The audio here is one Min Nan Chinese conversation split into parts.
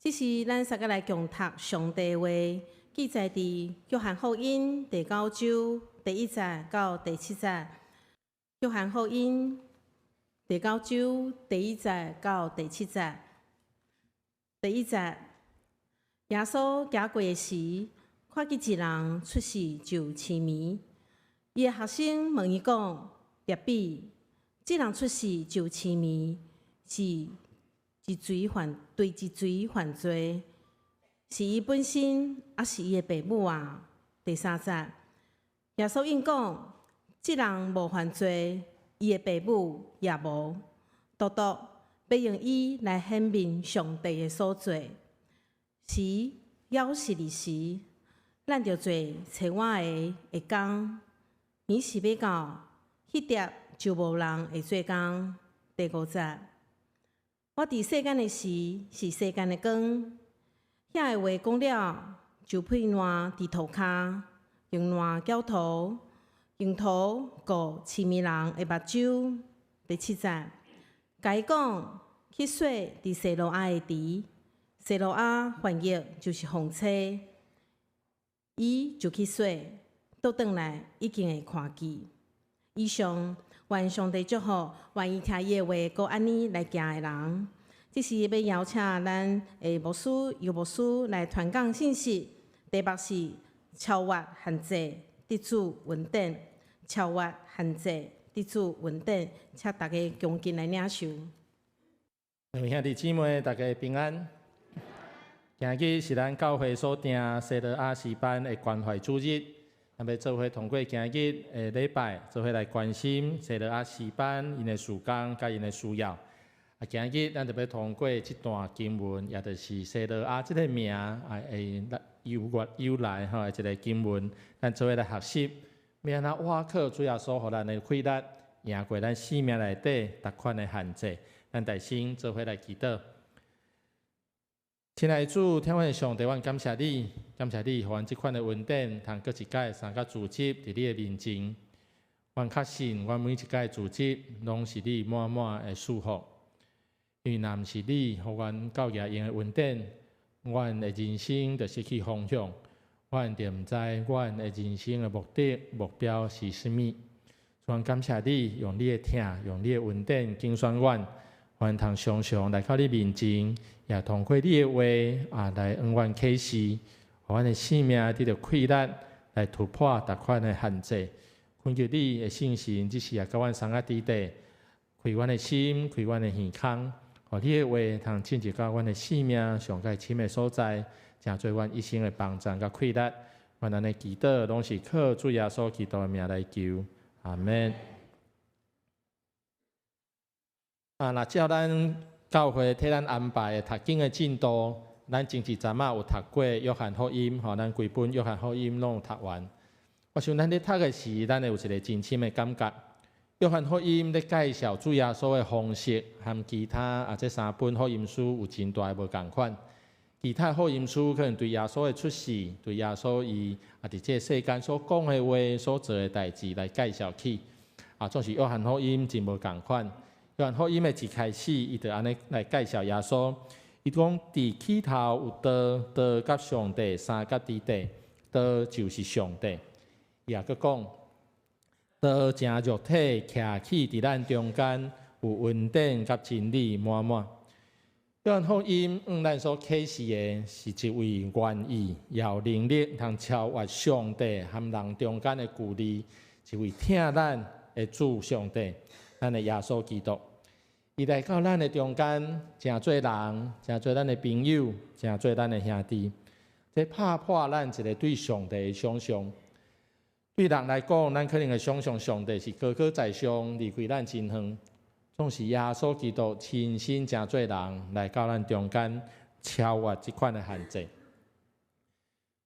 這時咱三個來共讀上帝話，記載佇約翰福音第九章第一節到第七節。約翰福音第九章第一節到第七節。第一節，耶穌行過的時，看見一人出世就癡盲。伊的學生問伊講：辣彼，這人出世就癡盲，是佇誰犯對佇誰犯罪？是伊本身，抑是伊的爸母啊？第三節，耶穌應講：這人無犯罪，伊的爸母也無，獨獨欲用伊來顯明上帝的所做。時猶是日時，咱著做差我的的工。暝時欲到，彼粒就無人會做工。第五節，我佇世間的時是世間的光。遐的話講了，就噴爛佇塗跤，用爛攪塗，用塗糊癡盲人的目睭。第七節，共伊講去洗佇西羅亞的池，西羅亞翻譯就是奉差，伊就去洗，倒轉來已經會看見。以上，願上帝祝福願意聽伊的話，閣按呢來行的人。這時欲邀請咱的牧師尤牧師來傳講信息，題目是超越限制，得主恩典。超越限制，得主恩典，請大家恭敬來領受。各位兄弟姊妹，大家平安。今日是咱教會所訂西羅亞詩班的關懷主日，咱欲做伙通過今日的禮拜，做伙來關心西羅亞詩班𪜶的事工佮𪜶的需要。啊，今日咱就欲通過這段經文，也就是西羅亞這个名啊，會由來由來吼，一个經文，咱做伙來學習，欲按怎倚靠主耶穌予咱的氣力，贏過咱生命內底逐款的限制。咱大聲做伙來祈禱。親愛的主，疼阮的上帝，阮感謝你，感謝你，予阮這款的恩典，通閣一擺三個聚集佇你的面前。阮確信，阮每一擺聚集，攏是你滿滿的祝福。因為若毋是你，予阮夠額用的恩典，阮的人生就失去方向，阮就毋知阮的人生的目的、目標是啥物。阮感謝你，用你的疼，用你的恩典揀選阮，阮通常常來到你面前，也通過你的話啊來向阮啟示，予阮的生命得著氣力來突破逐款的限制。懇求你的聖神，這時也佮阮相佮佇底，開阮的心，開阮的耳孔，予你的話通進入到阮的生命上蓋深的所在，成做阮一生的幫贊佮氣力。阮按呢祈禱，攏是靠主耶穌基督的名來求，阿門。啊，若照咱教會替咱安排的讀經的進度，咱前一陣仔有讀過約翰福音，吼，咱規本約翰福音攏有讀完。我想咱咧讀的時，咱會有一个真深的感覺。約翰福音咧介紹主耶穌的方式，和其他啊這三本福音書有真大的無仝款。其他福音書可能對耶穌的出世，對耶穌伊啊佇這个世間所講的話、所做的代誌來介紹起。啊，總是約翰福音真無仝款。約翰福音的一開始，伊就按呢來介紹耶穌。伊講佇起頭有道，道佮上帝相佮佇底，道就是上帝。伊也閣講，道成肉體，徛起佇咱中間，有恩典佮真理滿滿。約翰福音向咱所啟示的是一位願意也有能力通超越上帝和人中間的距離，一位疼咱的主上帝，咱的耶穌基督。伊來到咱的中間，成做人，成做咱的朋友，成做咱的兄弟，這拍破咱一个對上帝的想像。對人來講，咱可能會想像上帝是高高在上，離開咱真遠。總是耶穌基督親身成做人來到咱中間，超越這款的限制。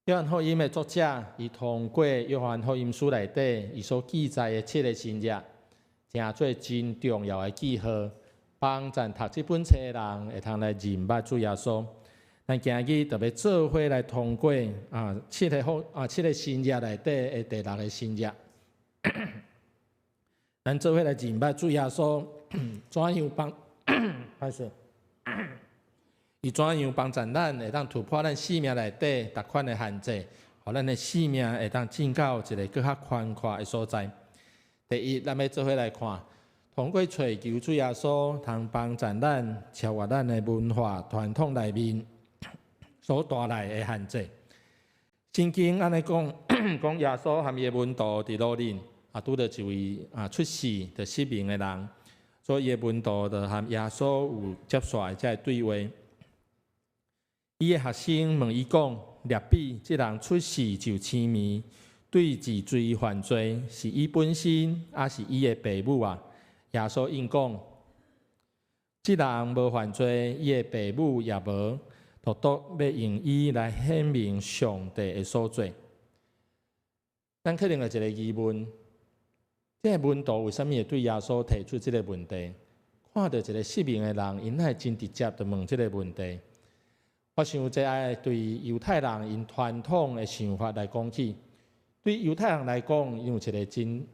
約翰福音的作者，伊通過約翰福音書內底，伊所記載的七个神跡，成做真重要的記號，幫助讀這本冊的人會通來認捌主耶穌。咱今日特別做伙來通過啊七个福啊七个神跡內底的第六个神跡，咱做伙來認捌主耶穌怎樣幫，歹勢，伊怎樣幫助咱會當突破咱生命內底逐款的限制，予咱的生命會當進到一个閣較寬闊的所在。第一，咱欲做伙來看，通過揣求主耶穌，通幫助咱超越咱的文化傳統內面所帶來的限制。聖經按呢講，講耶穌和伊的門徒佇路頂啊，拄著一位啊出世就失明的人，所以伊的門徒就和耶穌有接續的這个對話。伊的學生問伊講：辣彼，這人出世就青盲，對是誰犯罪？是伊本身，抑是伊的爸母啊？耶穌應講：這人無犯罪，伊的爸母也無，獨獨欲用伊來顯明上帝的所作。咱可能有一个疑問：這个門徒為啥物會對耶穌提出這个問題？看著一个失明的人，𪜶哪會真直接就問這个問題？我想這愛對猶太人𪜶傳統的想法來講起，對猶太人來講，𪜶有一个真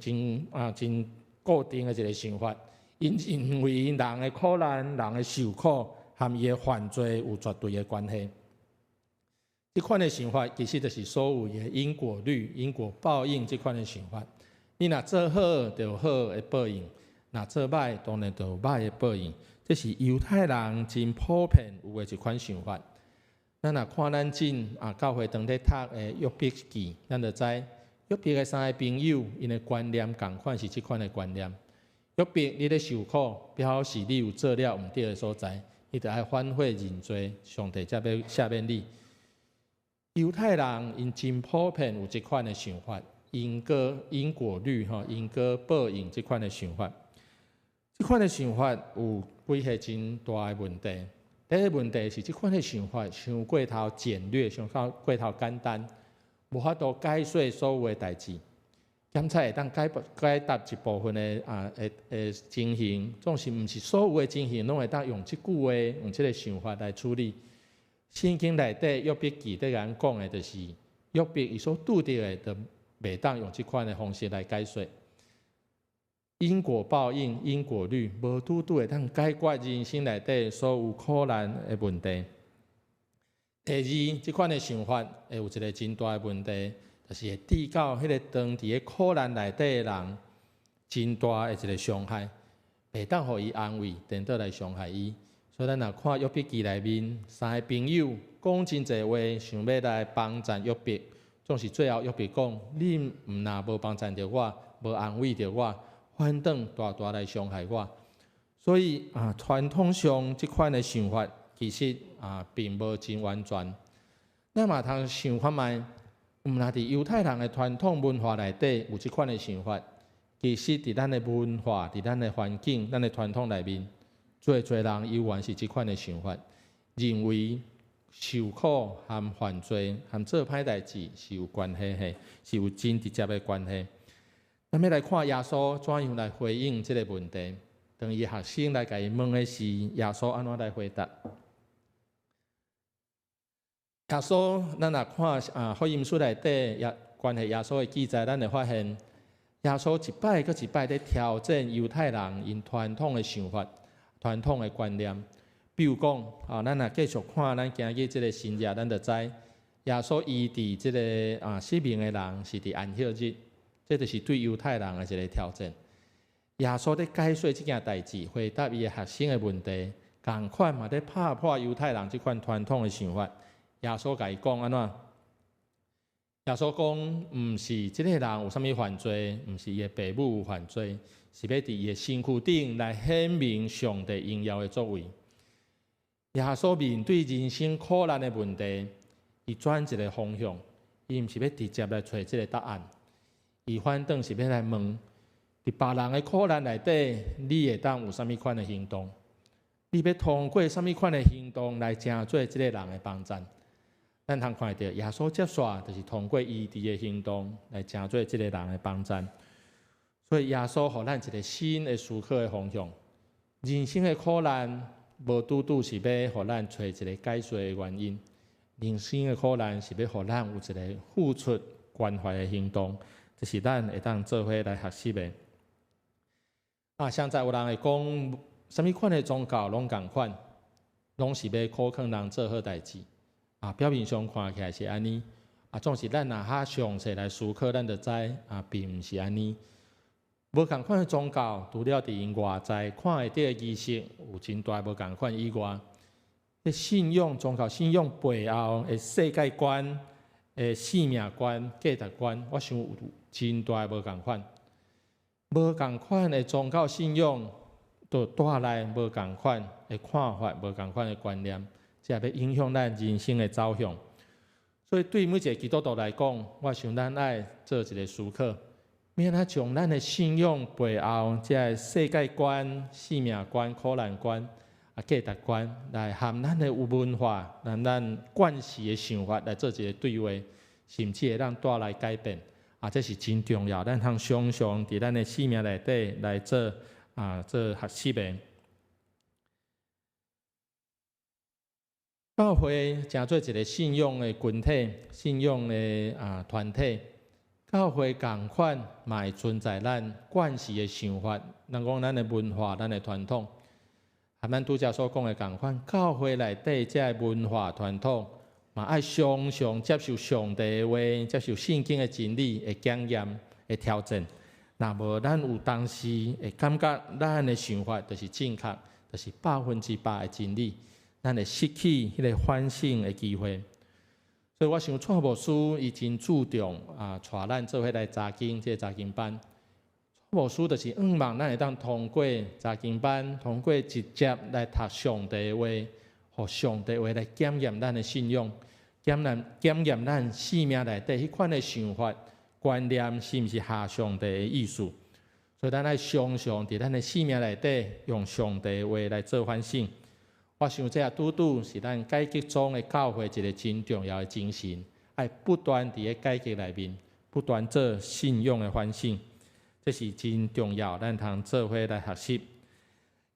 真啊真固定的一个想法，𪜶認為人的苦難、人的受苦，和伊的犯罪有絕對的關係。這款的想法其實就是所謂的因果律、因果報應這款的想法。你若做好，就有好的報應；若做歹，當然就有歹的報應。這是猶太人真普遍有的一款想法。咱若看咱進啊教會當咧讀的約伯記，咱就知約伯的三个朋友，𪜶的觀念仝款是這款的觀念。約伯，你咧受苦，表示你有做了毋對的所在，你著愛反悔認罪，上帝才欲赦免你。猶太人𪜶真普遍有這款的想法，因果因果律吼，因果報應這款的想法。這款的想法有幾個真大的問題。第一個問題是，這款的想法傷過頭簡略，傷過頭簡單，無法度解說所有的代誌。檢測會當解解答一部分的啊的的情形，總是毋是所有的情形攏會當用這句話、用這个想法來處理。聖經內底約伯記佇共咱講的，就是約伯伊所拄著的，就袂當用這款的方式來解說。因果報應、因果律，無拄拄會當解決人生內底所有苦難的問題。第二，這款的想法會有一个真大的問題，就是會致到彼个當佇咧苦難內底的人真大的一个傷害，袂當予伊安慰，顛倒來傷害伊。所以咱若看約伯記內面，三个朋友講真濟話，想欲來幫贊約伯，總是最後約伯講：你毋若無幫贊著我，無安慰著我，反轉大大來傷害我。所以啊，傳統上這款的想法其實啊，並無真完全。咱嘛通想看覓，毋若佇猶太人的傳統文化內底有這款的想法，其實佇咱的文化、佇咱的環境、咱的傳統內面，濟濟人猶原是這款的想法，認為受苦和犯罪和做歹代誌是有關係的，是有真直接的關係。咱欲來看耶穌怎樣來回應這个問題。當伊學生來共伊問的時，耶穌按怎來回答？耶穌，咱若看啊福音書內底也關係耶穌的記載，咱會發現耶穌一擺閣一擺佇挑戰猶太人𪜶傳統的想法、傳統的觀念。比如講，啊，咱若繼續看咱今日這个新約，咱就知耶穌醫治這个啊失明的人是佇安息日，這就是對猶太人的一个挑戰。耶穌佇解說這件代誌，回答伊的學生的問題，仝款嘛佇拍破猶太人這款傳統的想法。耶穌共伊講按怎？耶穌講，毋是這个人有啥物犯罪，毋是伊的爸母有犯罪，是欲佇伊的身軀頂來顯明上帝榮耀的作為。耶穌面對人生苦難的問題，伊轉一个方向，伊毋是欲直接來揣這个答案，伊反轉是欲來問：佇別人的苦難內底，你會當有啥物款的行動？你欲通過啥物款的行動來成做這个人的幫贊？咱通看著耶穌接續就是通過醫治的行動來成做這个人的幫贊。所以耶穌予咱一个新的思考的方向。人生的苦難無拄拄是欲予咱揣一个解說的原因，人生的苦難是欲予咱有一个付出關懷的行動，這是咱會當做伙來學習的。啊，現在有人會講，啥物款的宗教攏仝款，攏是欲苦勸人做好代誌。啊，表面上看起來是按呢，啊，總是咱若較詳細來思考，咱就知啊，並毋是按呢。無仝款的宗教，除了佇𪜶外在看會著的儀式有真大無仝款以外，這信仰宗教信仰背後的世界觀、的生命觀、價值觀，我想有真大無仝款。無仝款的宗教信仰，就帶來無仝款的看法、無仝款的觀念，這會影響咱人生的走向。所以對每一个基督徒來講，我想咱愛做一个思考，欲按怎將咱的信仰背後這个世界觀、生命觀、苦難觀、啊價值觀，來和咱的文化、和咱慣勢的想法來做一个對話，甚至會當帶來改變。啊，這是真重要，咱通常常佇咱的生命內底來做啊做學習的。教會成做一个信仰的群體、信仰的啊團體，教會仝款嘛會存在咱慣勢的想法，人講咱的文化、咱的傳統，和咱拄才所講的仝款，教會內底這个文化傳統，嘛愛常常接受上帝的話，接受聖經的真理的檢驗的挑戰。若無咱有當時會感覺咱的想法就是正確，就是100%的真理，咱會失去彼个反省的機會。所以我想，蔡牧師伊真注重啊，帶咱做伙來查經這个查經班。蔡牧師就是向望咱會當通過查經班，通過直接來讀上帝的話，予上帝話來檢驗咱的信仰，檢驗檢驗咱生命內底彼款的想法、觀念是毋是合上帝的意思。所以咱愛常常佇咱的生命內底用上帝的話來做反省。我想這也拄拄是咱改革宗的教會一个真重要的精神，愛不斷佇咧改革內面，不斷做信仰的反省，這是真重要，咱通做伙來學習。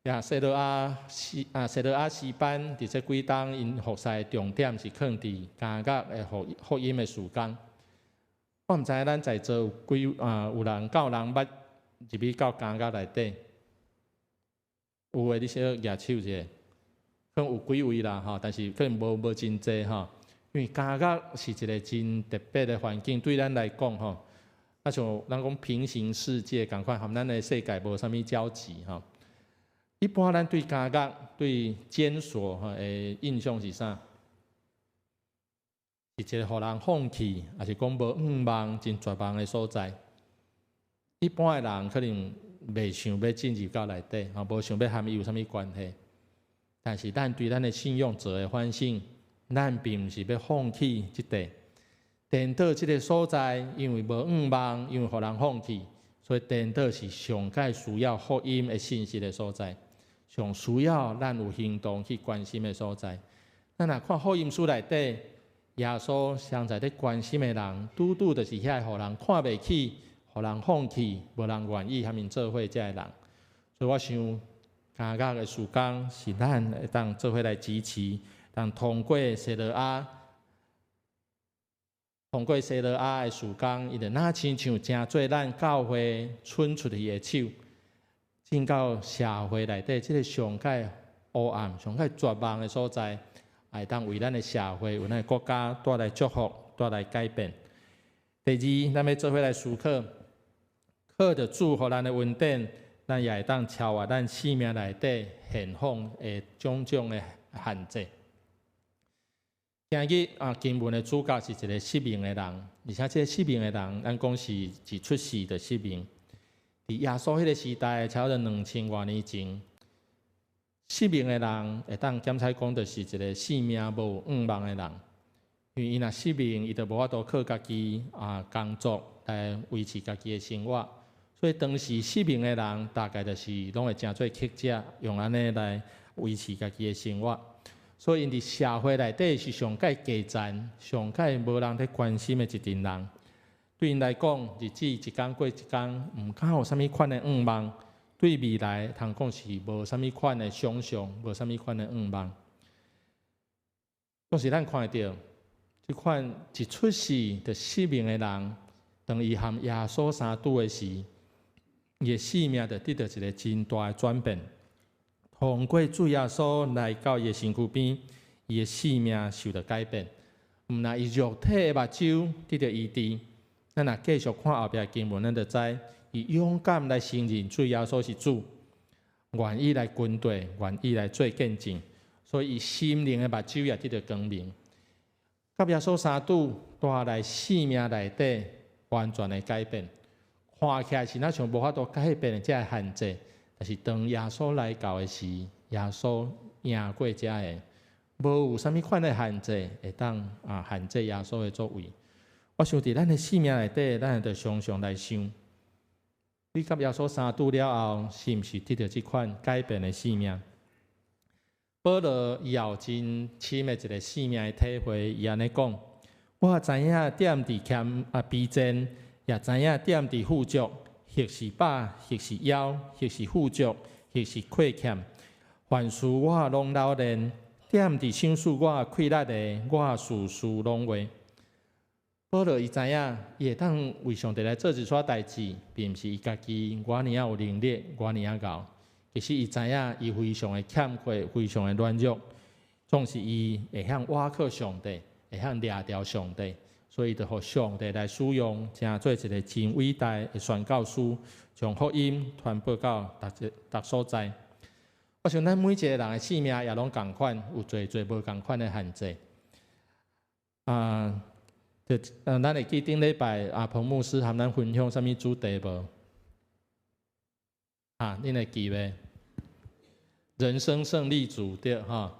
呀，西羅亞詩啊，西羅亞詩班佇這幾冬𪜶服侍的重點是囥佇監獄的福福音的事工。我毋知影咱在座有幾啊，有人敢有人捌入去到監獄內底？有的你小舉手者，可能有幾位啦吼，但是可能無無真濟吼。因為監獄是一个真特別的環境，對咱來講吼，啊像人講平行世界仝款，和咱的世界無啥物交集吼。一般咱對監獄、對監所吼的印象是啥？是一个予人放棄，抑是講無向望、真絕望的所在。一般的人可能袂想欲進入到內底，吼，無想欲和伊有啥物關係。但是咱對咱的信仰做的反省，咱並毋是欲放棄這塊。顛倒這个所在，因為無向望，因為予人放棄，所以顛倒是上蓋需要福音的信息的所在，上需要咱有行動去關心的所在。咱若看福音書內底，耶穌上濟咧關心的人，拄拄就是遐个予人看袂起、予人放棄、無人願意和𪜶做伙這个人。所以我想，監獄的事工是咱會當做伙來支持，當通過西羅亞，通過西羅亞的事工，伊就若親像成做咱教會伸出去的手，進到社會內底這个上蓋黑暗、上蓋絕望的所在，會當為咱的社會、為咱的國家帶來祝福、帶來改變。第二，咱欲做伙來思考，靠著主予咱的恩典，咱也會當超越咱生命內底現況的種種的限制。今日啊，經文的主角是一个失明的人，而且這个失明的人，咱講是一出世就失明。佇耶穌彼个時代，差不多2000外年前，失明的人會當檢採講，就是一个生命無向望的人，因為伊若失明，伊就無法度靠家己啊工作來維持家己的生活。所以當時失明的人，大概就是攏會成做乞食，用按呢來維持家己的生活。所以𪜶佇社會內底是上蓋低層、上蓋無人咧關心的一群人。對𪜶來講，日子一工過一工，毋敢有啥物款的向望。對未來，通講是無啥物款的想象，無啥物款的向望。總是咱看會著，這款一出世就失明的人，當伊和耶穌相拄的時，伊的生命就得著一个真大的轉變。通過主耶穌來到伊的身軀邊，伊的生命受著改變。毋但伊肉體的目睭得著醫治，咱若繼續看後壁經文，咱就知伊勇敢來承認主耶穌是主，願意來跟綴，願意來做見證，所以伊心靈的目睭也得著光明。佮耶穌相拄，帶來生命內底完全的改變。看起來是若像無法度改變的這个限制，但是當耶穌來到的時，耶穌贏過這个，無有啥物款的限制會當啊限制耶穌的作為。我想佇咱的生命內底，咱會著常常來想，你佮耶穌相拄了後，是毋是得著這款改變的生命？保羅伊也有真深的一个生命的體會，伊按呢講：我知影踮佇欠啊卑賤，也知影踮佇富足，或是飽，或是枵，或是富足，或是虧欠，凡事我攏老練。踮佇賞賜我氣力的，我事事攏會。保羅伊知影，伊會當為上帝來做一撮代誌，並毋是伊家己偌爾仔有能力，偌爾仔𠢕。其實伊知影，伊非常的欠缺，非常的軟弱，總是伊會曉倚靠上帝，會曉掠著上帝，所以就予上帝來使用，成做一个真偉大的宣教師，將福音傳播到逐個逐所在。我想咱每一個人的生命也攏仝款，有濟濟無仝款的限制。啊，就咱會記頂禮拜阿彭牧師和咱分享啥物主題無？啊，恁會記袂？人生勝利組對吼。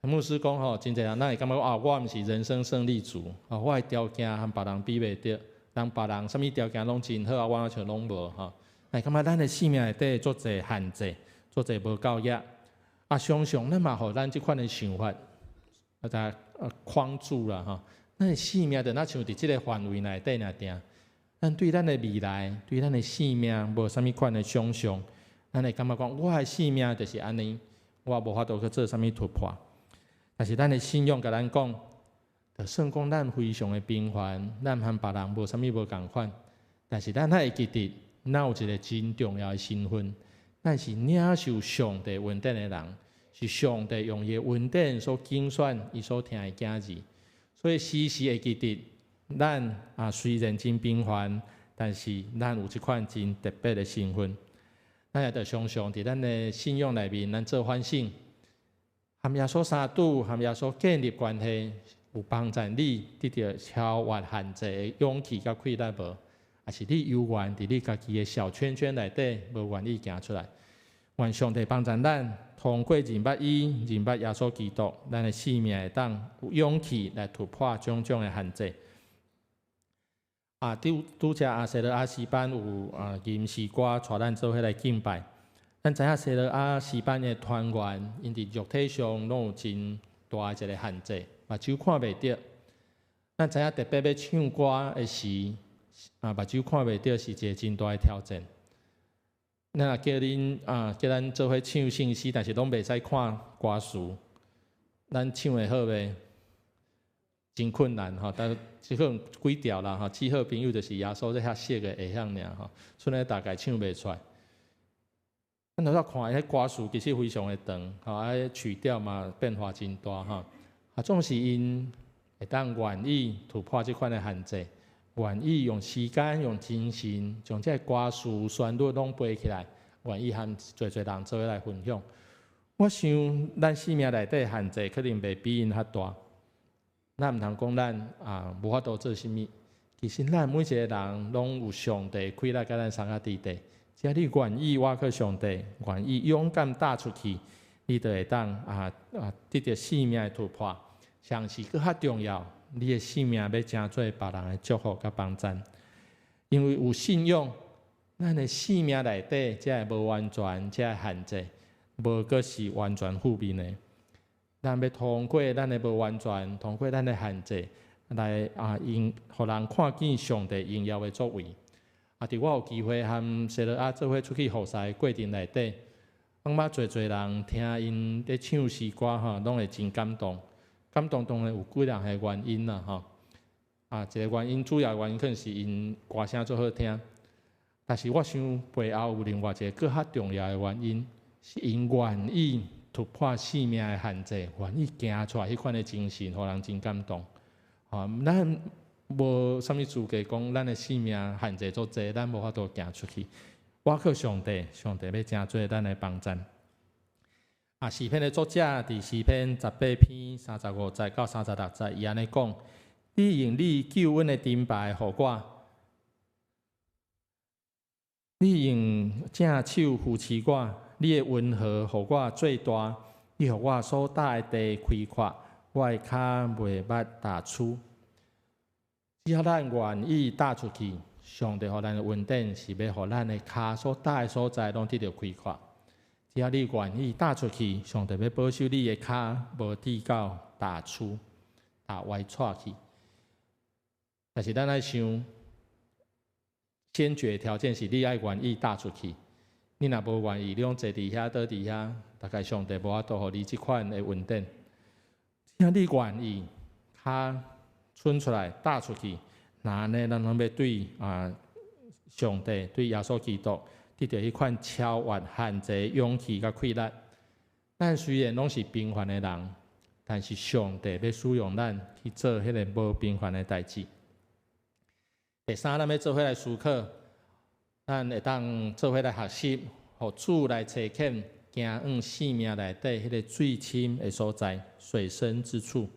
牧師講吼，真濟人咱會感覺啊，我毋是人生勝利組，啊，我的條件和別人比袂著，人別人啥物條件攏真好，啊，我像攏無吼。會感覺咱的生命內底足濟限制，足濟無夠額。啊，常常咱嘛予咱這款的想法，啊，共框住啦吼。咱的生命就若像佇這个範圍內底爾定。咱對咱的未來，對咱的生命無啥物款的想像，咱會感覺講，我的生命就是按呢，我無法度去做啥物突破。但是咱的信仰共咱講，就算講咱非常的平凡，咱和別人無啥物無仝款，但是咱愛會記得，咱有一个真重要的身份，咱是領受上帝恩典的人，是上帝用伊的恩典所揀選，伊所疼的囝兒，所以時時會記得，咱啊雖然真平凡，但是咱有這款真特別的身份。咱也著常常佇咱的信仰內面，咱做反省，和耶穌相拄，和耶穌建立關係，有幫助你得著超越限制的勇氣佮氣力無？抑是你猶原佇你家己的小圈圈內底，無願意行出來？願上帝幫助咱，通過認捌伊，認捌耶穌基督，咱的生命會當有勇氣來突破種種的限制。啊，拄拄才阿西羅亞詩班有啊吟詩歌，帶咱做伙來敬拜。咱知影西羅亞詩班的團員，𪜶佇肉體上攏有真大的一个限制，目睭看袂著。咱知影特別欲唱歌的時，啊，目睭看袂著是一个真大的挑戰。咱若叫恁啊，叫咱做伙唱聖詩，但是攏袂使看歌詞，咱唱會好袂？真困難吼，但是這可能幾條啦吼，至好朋友就是耶穌這遐熟的會曉爾吼，賰咧大概唱袂出來。咱頭先看彼歌詞其實非常的長，吼，啊曲調嘛變化真大吼，啊總是𪜶會當願意突破這款的限制，願意用時間、用精神，將這个歌詞旋律攏背起來，願意和濟濟人做伙來分享。我想咱生命內底限制可能袂比𪜶較大。咱毋通講咱啊無法度做啥物，其實咱每一個人攏有上帝氣力共咱相佮佇底。只要你願意倚靠上帝，願意勇敢踏出去，你就會當啊得著生命的突破。上是閣較重要，你的生命欲成做別人的祝福佮幫贊。因為有信仰，咱的生命內底才會無完全，才會限制，無閣是完全負面的。咱欲通過咱的無完全，通過咱的限制，來啊，用予人看見上帝榮耀的作為。啊，佇我有機會和西羅亞做伙出去服侍的過程內底，感覺濟濟人聽𪜶咧唱詩歌吼，攏會真感動。感動當然有幾樣个原因啦吼。啊，一个原因，主要原因可能是𪜶歌聲足好聽。但是我想背後有另外一个閣較重要的原因，是𪜶願意突破生命的限制，願意行出來彼款的精神，予人真感動。吼，咱無啥物資格講，咱的生命限制足濟，咱無法度行出去。倚靠上帝，上帝欲成做咱的幫贊。啊，詩篇的作者佇詩篇18篇35節到36節，伊按呢講：你用你救恩的盾牌予我，你用正手扶持我，你的恩和予我做大，你予我所踏的地開闊，我的跤袂捌踏跙。只要咱願意踏出去，上帝予咱的恩典是欲予咱的跤所踏的所在攏得著開闊。只要你願意踏出去，上帝欲保守你的跤無跌到踏跙、踏歪掣去。但是咱愛想，先決條件是你愛願意踏出去。你若無願意，你攏坐佇遐、倒佇遐，大概上帝無法度予你這款的恩典。只要你願意，跤伸出來、踏出去，那按呢，咱攏欲對啊上帝、對耶穌基督得著彼款超越限制的勇氣佮氣力。咱雖然攏是平凡的人，但是上帝欲使用咱去做彼个無平凡的代誌。第三，咱欲做伙來思考，咱會當做伙來學習，予主來差遣，行往生命內底彼个水深的所在、水深之處。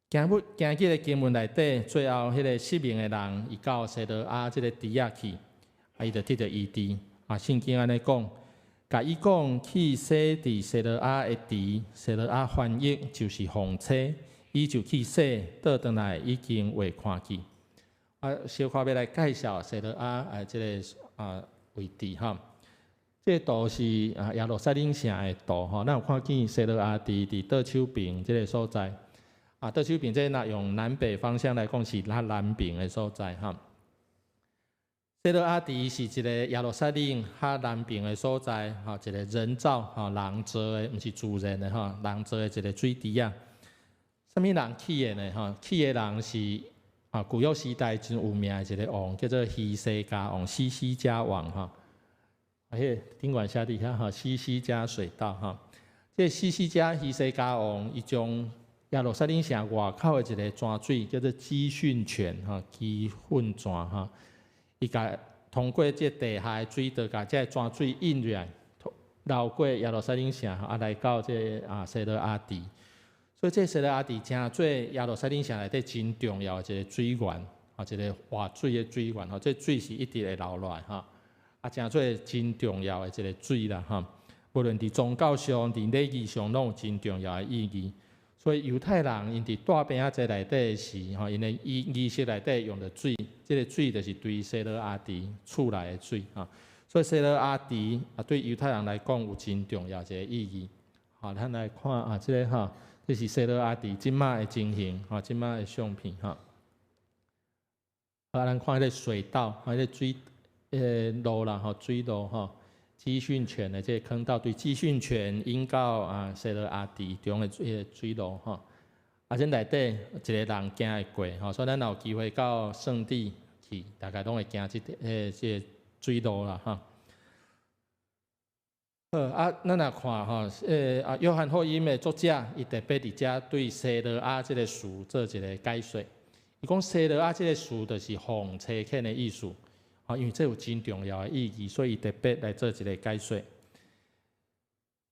今日今日的經文內底，最後彼个失明的人，伊到西羅亞這个池仔去，啊，伊就得著醫治。啊，聖經按呢講，共伊講去洗佇西羅亞的池，西羅亞翻譯就是奉差，伊就去洗，倒轉來已經會看見。啊，小可欲來介紹西羅亞啊，這个啊位置吼。這個圖是啊耶路撒冷城的圖吼，咱有看見西羅亞池佇倒手爿這个所在。啊，倒手爿這若用南北方向來講是較南邊的所在吼。西羅亞池是一個耶路撒冷較南邊的所在，吼，一個人造吼人造的，毋是自然的吼，人造的一個水池仔。啥物人起的呢？吼，起的人是啊舊約時代真有名的一個王，叫做希西家王，希西家王吼。啊，彼個頂懸寫佇遐吼，希西家水道吼。這個希西家希西家王，伊將耶路撒冷城外口的一个泉水叫做基訓泉吼，基訓泉吼，伊共通過這地下的水道，共這个泉水引入來，流過耶路撒冷城，啊來到這个啊西羅亞池。所以這西羅亞池成做耶路撒冷城內底真重要的一个水源，啊一个活水的水源吼，這水是一直會流落來吼，啊成做真重要的一个水啦吼。無論佇宗教上、佇禮儀上，攏有真重要的意義。所以猶太人𪜶佇帶餅仔節內底時，吼，𪜶的儀儀式內底用著水，這个水就是對西羅亞池出來的水，吼。所以西羅亞池啊，對猶太人來講有真重要一个意義。好，咱來看啊，這个吼，這是西羅亞池這馬的情形，吼，這馬的相片，吼。啊，咱看彼个水道，彼个水，彼个路啦，吼，水路，吼。基訓泉的這个坑道，對基訓泉引到啊西羅亞池中的彼个水路吼，啊，這內底一個人行會過吼，所以咱若有機會到聖地去，大概攏會行這個這个水路啦吼。好啊，咱若看吼，啊，約翰福音的作者，伊特別佇遮對西羅亞這个詞做一个解說。伊講西羅亞這個詞就是奉差遣的意思。啊，因為這有真重要的意義，所以伊特別來做一个解說。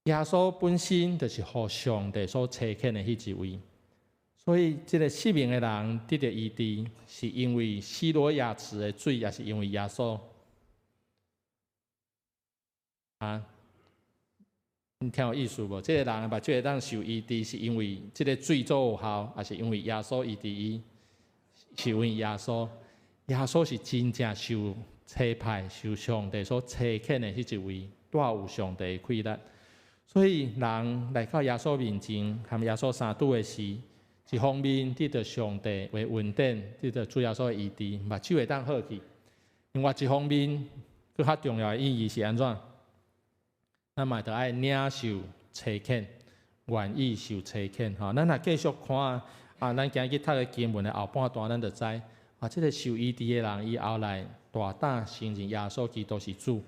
耶穌本身就是予上帝所差遣的彼一位，所以這个失明的人得著醫治，是因為西羅亞池的水，抑是因為耶穌？啊？你聽有意思無？這个人目睭會當受醫治，是因為這个水做有效，抑是因為耶穌醫治伊？是因為耶穌。耶穌是真正受差派、受上帝所差遣的彼一位，帶有上帝的氣力。所以人來到耶穌面前，和耶穌相拄的時，一方面得著上帝的恩典，得著主耶穌的醫治，目睭會當好去；另外一方面，閣較重要的意義是按怎？咱嘛著愛領受差遣，願意受差遣。吼，咱若繼續看啊，咱今日讀的經文的後半段，咱就知。啊，這个受醫治的人，伊後來大膽承認耶穌基督是主，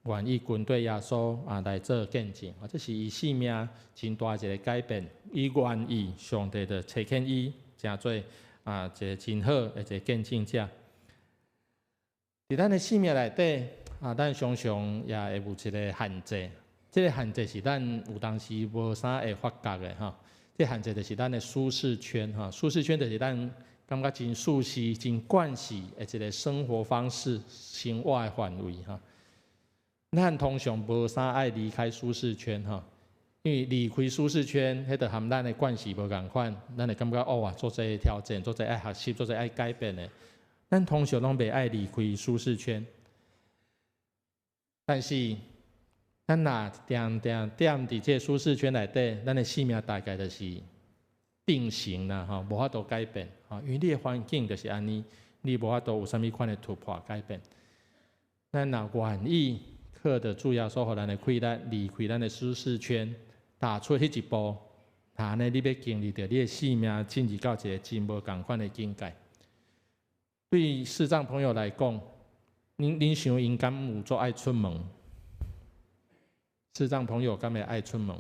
願意跟綴耶穌啊來做見證，啊，這是伊生命真大一个改變。伊願意上帝就差遣伊，成做啊一个真好的一个見證者。佇咱的生命內底啊，咱常常也會有一个限制。這个限制是咱有當時無啥會發覺的吼。這个限制就是咱的舒適圈吼，舒適圈就是咱感覺真舒適、真慣勢的一个生活方式、生活的範圍吼。咱通常無啥愛離開舒適圈吼，因為離開舒適圈，彼就和咱的慣勢無仝款，咱會感覺哦啊，足濟挑戰，足濟愛學習，足濟愛改變的。咱通常攏袂愛離開舒適圈，但是咱若定定踮佇這个舒適圈內底，咱的生命大概就是定型啦，吼，無法度改變，吼，因為你的環境就是按呢，你無法度有啥物款的突破改變。咱若願意靠著主耶穌予咱的氣力，離開咱的舒適圈，踏出彼一步，按呢你欲經歷著你的生命進入到一个真無仝款的境界。對視障朋友來講，恁想𪜶敢有足愛出門？視障朋友敢會愛出門？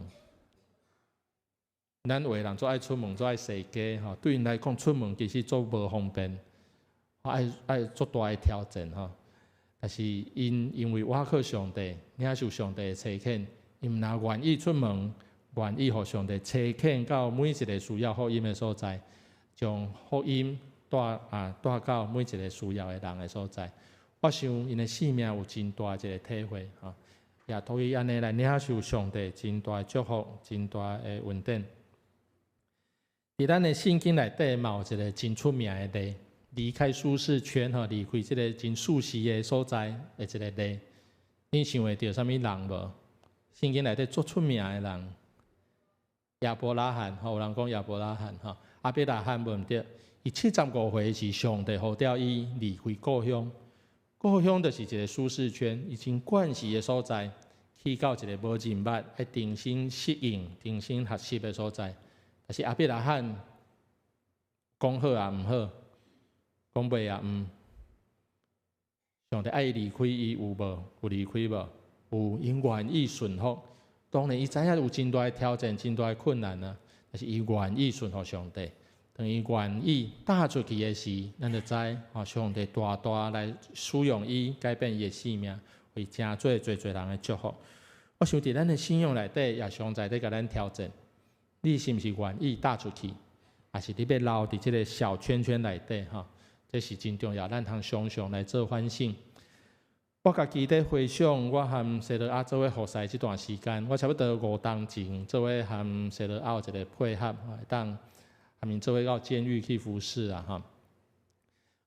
咱有的人足愛出門，足愛踅街吼。對𪜶來講，出門其實足無方便，愛足大的挑戰吼。但是𪜶因為倚靠上帝，領受上帝的差遣，𪜶若願意出門，願意予上帝差遣到每一个需要福音的所在，將福音帶到每一个需要的人的所在。我想𪜶的生命有真大一个體會吼，也透過按呢來領受上帝真大的祝福，真大的恩典。佇咱的聖經內底嘛有一个真出名的例，離開舒適圈吼，離開這个真舒適的所在的一个例。你想會著啥物人無？聖經內底足出名的人，亞伯拉罕吼，有人講亞伯拉罕吼，亞伯拉罕無毋對，伊75歲時，上帝呼召伊離開故鄉，故鄉就是一个舒適圈，伊真慣勢的所在，去到一个無認捌、愛重新適應、重新學習的所在。但是亞伯拉罕講好也毋好，講袂也毋。上帝愛伊離開，伊有無？有離開無？有，𪜶願意順服。當然，伊知影有真大的挑戰、真大的困難啊，但是伊願意順服上帝。當伊願意踏出去的時，咱就知吼，上帝大大來使用伊，改變伊的生命，為成做濟濟人的祝福。我想佇咱的信仰內底，也常在咧共咱挑戰。你是毋是願意踏出去，抑是你欲留佇這个小圈圈內底？吼，這是真重要，咱通常常來做反省。我家己咧回想，我和西羅亞做伙服侍這段時間，我差不多5冬前做伙和西羅亞有一个配合，會當和𪜶做伙到監獄去服侍啊！吼，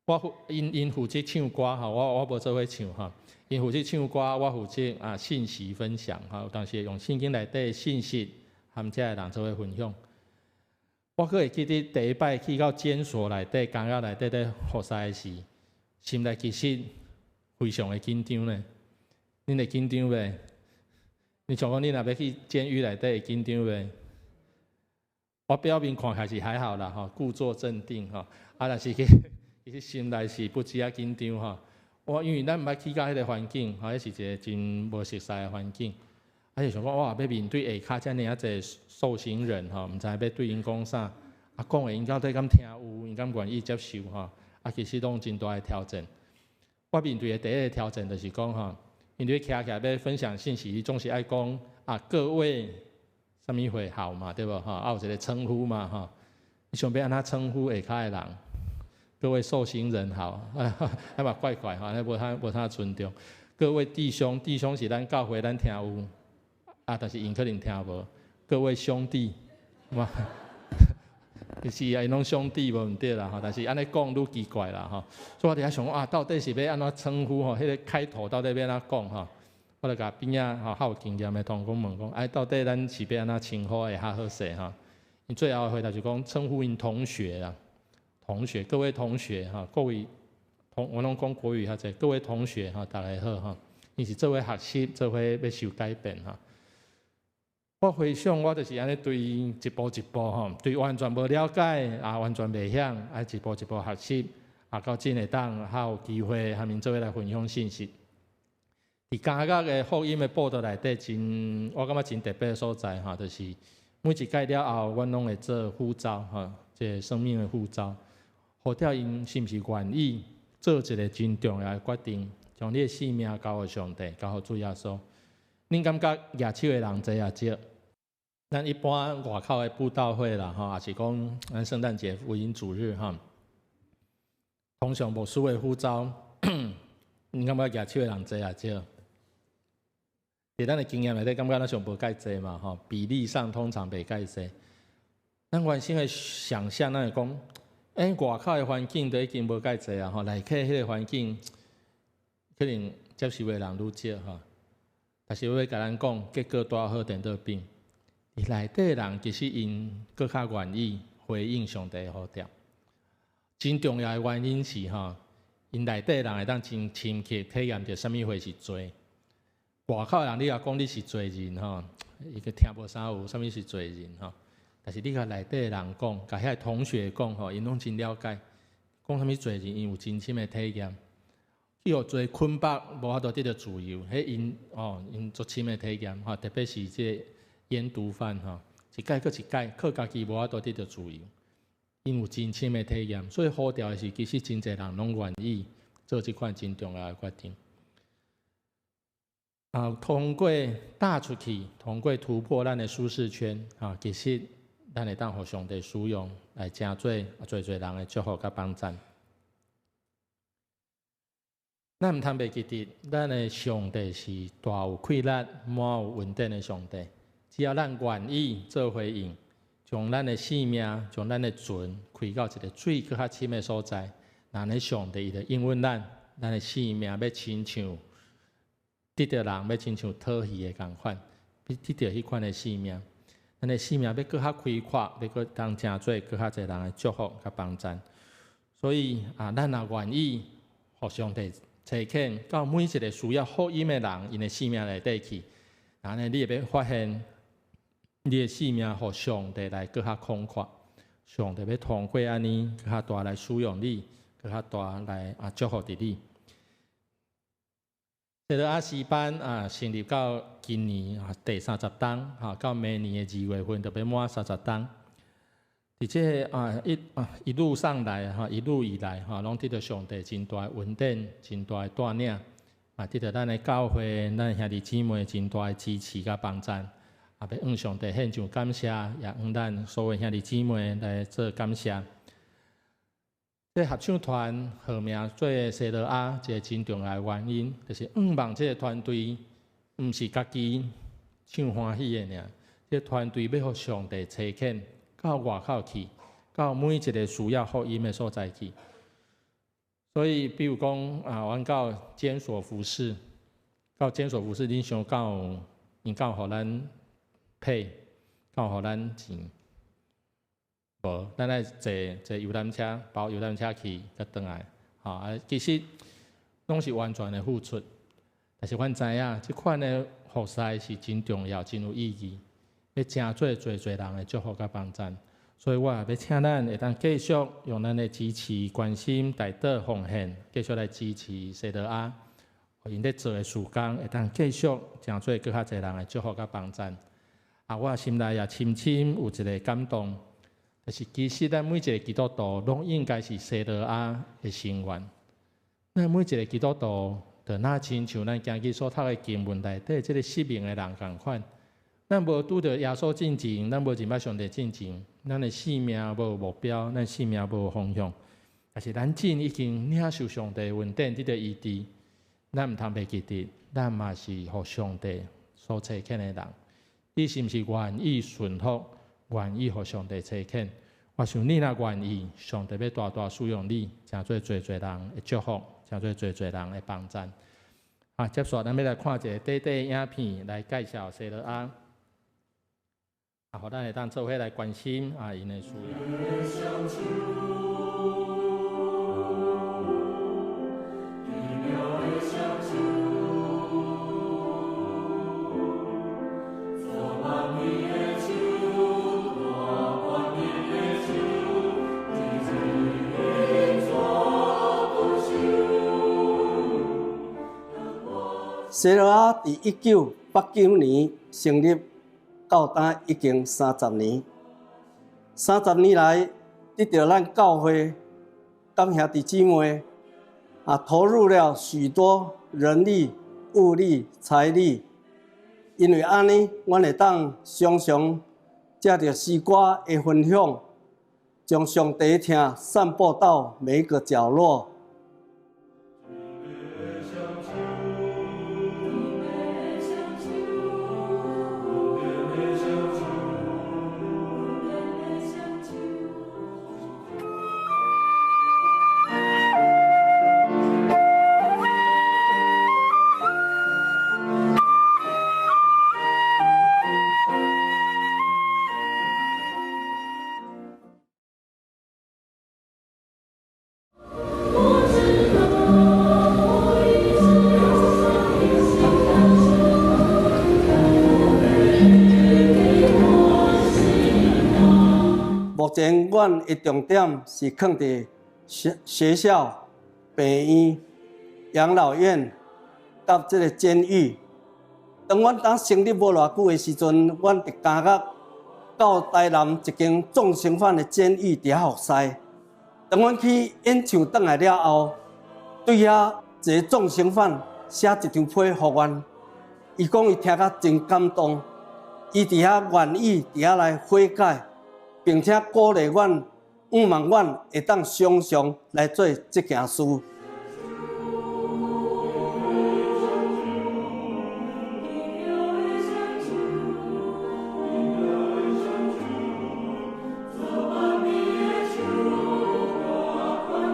我負𪜶負責唱歌吼，我無做伙唱吼，𪜶負責唱歌，我負責啊信息分享吼，有當時會用聖經內底信息和遮的人做伙分享。我閣會記得第一擺去到監所內底、監獄內底咧服侍的時，心內其實非常的緊張呢。恁會緊張袂？你像講，你若欲去監獄內底會緊張袂？我表面看起來是還好啦，吼，故作鎮定吼，啊，但是其實心內是不止仔緊張吼。我因為咱毋捌去到彼个環境，吼，彼是一个真無熟似的環境，啊，就想講哇，欲面對下跤遮爾仔濟受刑人吼，毋知欲對𪜶講啥，啊，講的𪜶到底敢聽有，𪜶敢願意接受吼，啊，其實攏真大的挑戰。我面對的第一个挑戰就是講吼，因為徛起來欲分享信息，你總是愛講啊，各位啥物會好嘛，對無吼？啊，有一个稱呼嘛吼，你想欲按怎稱呼下跤的人？各位受刑人好，啊嘛怪怪吼，按呢無太尊重。各位弟兄，弟兄是咱教會咱聽有，啊，但是𪜶可能聽無。各位兄弟，嘛，是啊，𪜶攏兄弟無毋對啦吼，但是按呢講愈奇怪啦吼。所以我佇遐想講啊，到底是欲按怎稱呼吼？彼个開頭到底欲按怎講吼？我就共邊仔吼較有經驗的同工問講，哎，到底咱是欲按怎稱呼會較好勢吼？𪜶最後的回答就講稱呼𪜶同學啦，同學，各位同學哈，各位同我攏講國語較濟，各位同學哈，大家好哈，𪜶是做伙學習，做伙欲受改變哈。我回想，我就是按呢對一步一步吼，對完全無了解，啊，完全袂曉，啊，一步一步學習，啊，到今會當較有機會和𪜶做伙來分享信息。佇加國的福音的報道內底，真我感覺真特別的所在吼，就是每一屆了後，阮攏會做呼召吼，這個生命的呼召，呼召𪜶是毋是願意做一個真重要的決定，將你的性命交予上帝，交予主耶穌。恁感覺舉手的人濟抑少？咱一般外口的佈道會啦，吼，抑是講咱聖誕節福音主日吼，通常牧師的呼召，恁感覺舉手的人濟抑少？佇咱的經驗內底，感覺咱上無蓋濟嘛，吼，比例上通常袂蓋濟。咱原先的想象，咱會講，外口的環境都已經無蓋濟啊，吼，內底彼個環境可能接受的人愈少吼。但是我欲共咱講，結果拄好顛倒變。佇內底的人其實𪜶閣較願意回應上帝的呼召。真重要的原因是吼，𪜶內底的人會當真深刻體驗著啥物貨是罪。外口的人你若講你是罪人吼，伊閣聽無啥有，啥物是罪人吼。但是你共內底的人講，共遐同學講吼，𪜶攏真了解。講啥物罪人，𪜶有真深的體驗。去予罪捆綁，無法度得著自由，彼𪜶哦，𪜶足深的體驗吼，特別是這個煙毒犯吼，一擺閣一擺，靠家己無法度得著自由，𪜶有真深的體驗，所以呼召的時，其實真濟人攏願意做這款真重要的決定。啊，通過踏出去，通過突破咱的舒適圈，啊，其實咱會當予上帝使用來成做濟濟人的祝福佮幫贊。咱毋通袂記得，咱的上帝是大有氣力、滿有恩典的上帝。只要咱願意做回應，將咱的性命、將咱的船開到一个水閣較深的所在，那呢上帝伊就應允咱，咱的性命欲親像得著人，欲親像討魚的仝款，欲得著彼款的性命。咱的性命欲閣較開闊，欲閣當成做閣較濟人的祝福佮幫贊。所以啊，咱若願意予上帝差遣到每一个需要福音的人，𪜶的性命內底去，按呢你會欲發現，你的性命予上帝來閣較廣闊，上帝欲通過按呢閣較大來使用你，閣較大來啊祝福著你。西羅亞詩班啊，成立到今年啊第三十冬，哈，到明年的二月份就欲滿三十冬。佇這個啊一啊一路上來哈，一路以來哈，攏得著上帝真大的恩典，真大的帶領，嘛得著咱的教會、咱兄弟姊妹真大的支持佮幫贊。也欲向上帝獻上感謝，也向咱所有兄弟姊妹來做感謝。這合唱團號名做西羅亞，一个真重要的原因，就是向望這个團隊，毋是家己唱歡喜的爾。這个團隊欲予上帝差遣到外口去，到每一个需要福音的所在去。所以，比如講啊，阮到監所服侍，到監所服侍，恁想敢有，𪜶敢有予咱配，敢有予咱錢？無，咱愛坐坐遊覽車，包遊覽車去，才轉來。吼啊，其實攏是完全的付出。但是阮知影，這款的服侍是真重要、真有意義，欲成做濟濟人的祝福佮幫贊。所以我也欲請咱會當繼續用咱的支持、關心、代禱、奉獻，繼續來支持西羅亞，𪜶咧做的事工會當繼續成做閣較濟人的祝福佮幫贊。啊，我心內也深深有一个感動。就是其實咱每一个基督徒攏應該是西羅亞的成員。咱每一个基督徒，就若親像咱今日所讀的經文內底這个失明的人仝款，咱無拄著耶穌進前，咱無認捌上帝進前，咱的性命無目標，咱性命無方向。但是咱真已經領受上帝恩典，得著醫治，咱毋通袂記得，咱嘛是予上帝所差遣的人。你是毋是願意順服？願意予上帝差遣？我想你若願意，上帝欲大大使用你，成做濟濟人的祝福，成做濟濟人的幫贊。啊，接續咱欲來看一个短短的影片，來介紹西羅亞，啊，予咱會當做伙來關心啊，𪜶的需要。西罗亚佇1989年成立，到今已經三十年。三十年來，得著咱教會佮兄弟姊妹啊，投入了許多人力、物力、財力。因為按呢，阮會當常常藉著詩歌的分享，將上帝疼散播到每一個角落。目前，阮的重點是囥佇學學校、病院、養老院佮這个監獄。當阮剛成立無偌久的時陣，阮佇監獄到台南一間重刑犯的監獄佇遐服侍。當阮去演唱轉來了後，對遐一个重刑犯寫一張批予阮，伊講伊聽甲真感動，伊佇遐願意佇遐來悔改。並且鼓勵阮，向望阮會當常常來做這件事。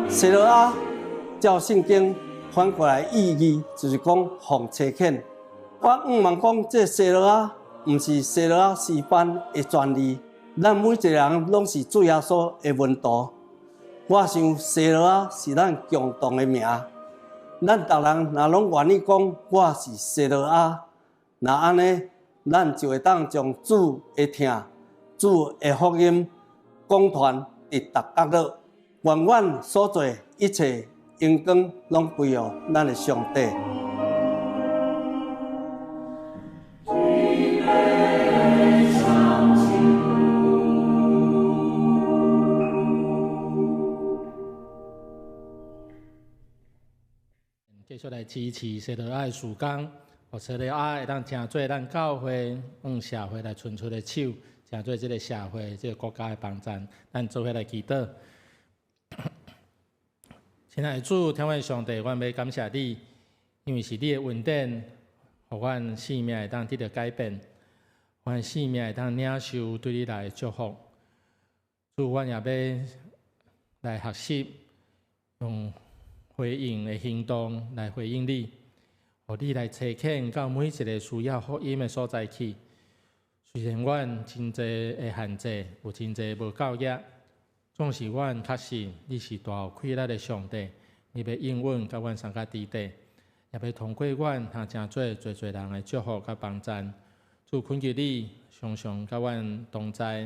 西羅亞照聖經翻過來意義，就是講奉差遣。我向望講，這西羅亞毋是西羅亞詩班的專利。咱每一個人攏是主耶穌的門徒。我想西羅亞是咱共同的名。咱逐人若攏願意講我是西羅亞，若按呢，咱就會當將主的疼、主的福音廣傳佇逐角落。願阮所做一切榮光攏歸予咱的上帝。繼續來支持西羅亞的事工，予西羅亞會當成做咱教會向社會來伸出的手，成做這个社會、這个國家的幫贊。咱做伙來祈禱。親愛的主，天父上帝，阮欲感謝你，因為是你的恩典，予阮生命會當得著改變，阮生命會當領受對你來的祝福。主，阮也欲來學習用回應的行動來回應你，予你來差遣到每一个需要福音的所在去。雖然阮真濟的限制，有真濟無夠額，總是阮確信你是大有氣力的上帝，你欲應允佮阮相佮佇底，也欲通過阮通成做濟濟人的祝福佮幫贊。主懇求你常常佮阮同在，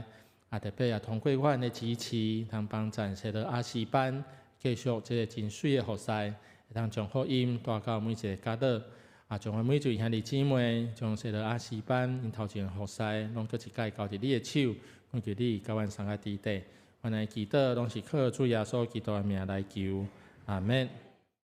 也特別也通過阮的支持，通幫贊西羅亞詩班。繼續這个真媠的服侍，會當將福音帶到每一个角落，啊，將阮每一位兄弟姊妹，將西羅亞詩班𪜶頭前服侍，攏閣一擺交佇你的手，懇求你佮阮相佮佇底。阮的祈禱攏是靠主耶穌基督的名來求，阿們。